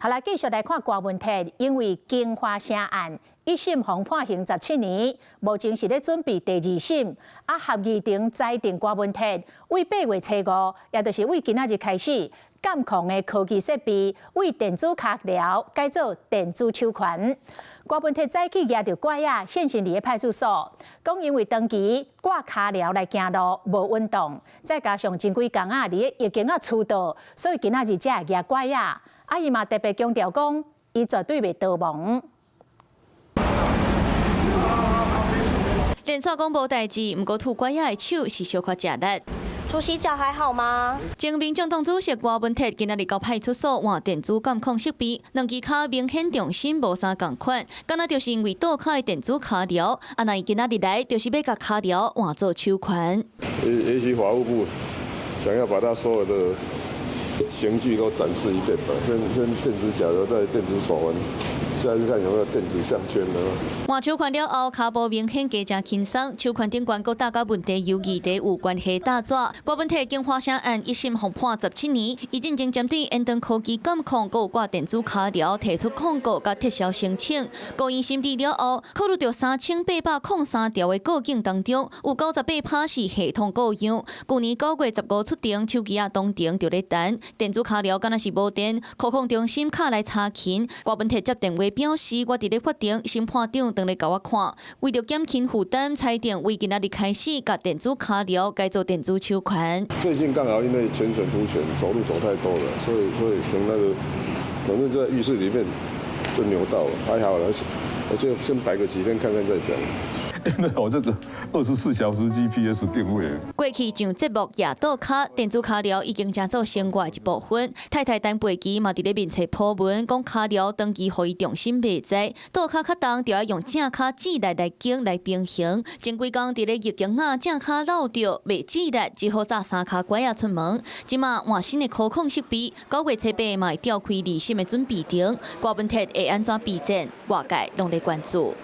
好來，繼續來看郭文鐵，因為京華城案一審予判刑17年，目前是咧準備第二審。啊，合議庭裁定郭文鐵為8月初5，也就是為今仔日開始，監控的科技設備為電子跤鐐改做電子手環。郭文鐵早起舉著拐仔現身佇咧派出所，講因為長期掛跤鐐來行路無穩當，再加上前幾工啊佇咧疫情啊出道，所以今仔日才會舉拐仔。啊，伊嘛特別強調講，伊絕對袂逃亡。連續講無代誌，毋過拄拐仔的手是小可食力。主席腳還好嗎？前民眾黨主席郭文鐵今仔日到派出所換電子監控設備，兩支跤明顯重心無啥仝款，敢若就是因為倒跤的電子跤鐐，啊，若伊今仔日來就是欲共跤鐐換做手環。也許法務部想要把他所有的刑具都展示一遍吧，先電子腳鐐，再電子手環，下次看有沒有電子項圈呢？換手環了後，跤步明顯加誠輕鬆。手環頂懸閣貼佮問題由議題有關係大紙。郭文鐵京華城案一審予判17年，伊進前針對延長科技監控，閣有掛電子跤鐐提出抗告，佮撤銷申請。高院審理了後，考慮著3803條的告警當中，有98%是系統故障。舊年9月15出庭，手機仔當庭就咧等，電子跤鐐敢若是無電，科控中心敲來查勤。郭文鐵接電話表示，我佇咧法庭，審判長轉來共我看，為著減輕負擔，裁定為今仔日開始，共電子跤鐐改做電子手環。最近剛好因為全省普選，走路走太多了，所以可能那個，反正就在浴室裡面就扭到了，還好了，我就先擺個幾天看看再講。因為我這個24小時 GPS 定位。過去上節目也倒跤，電子跤鐐已經成做生活的一部分。太太陳佩琪嘛佇咧面冊 po 文，講跤鐐長期予伊重心袂在，倒跤較重，就愛用正跤指力來弓來平衡。前幾工佇咧疫情下正跤落著袂指力，只好紮三跤拐仔出門。這馬換新的科控設備，9月初8嘛會召開二審的準備庭。郭文鐵會按怎備戰，外界攏咧關注。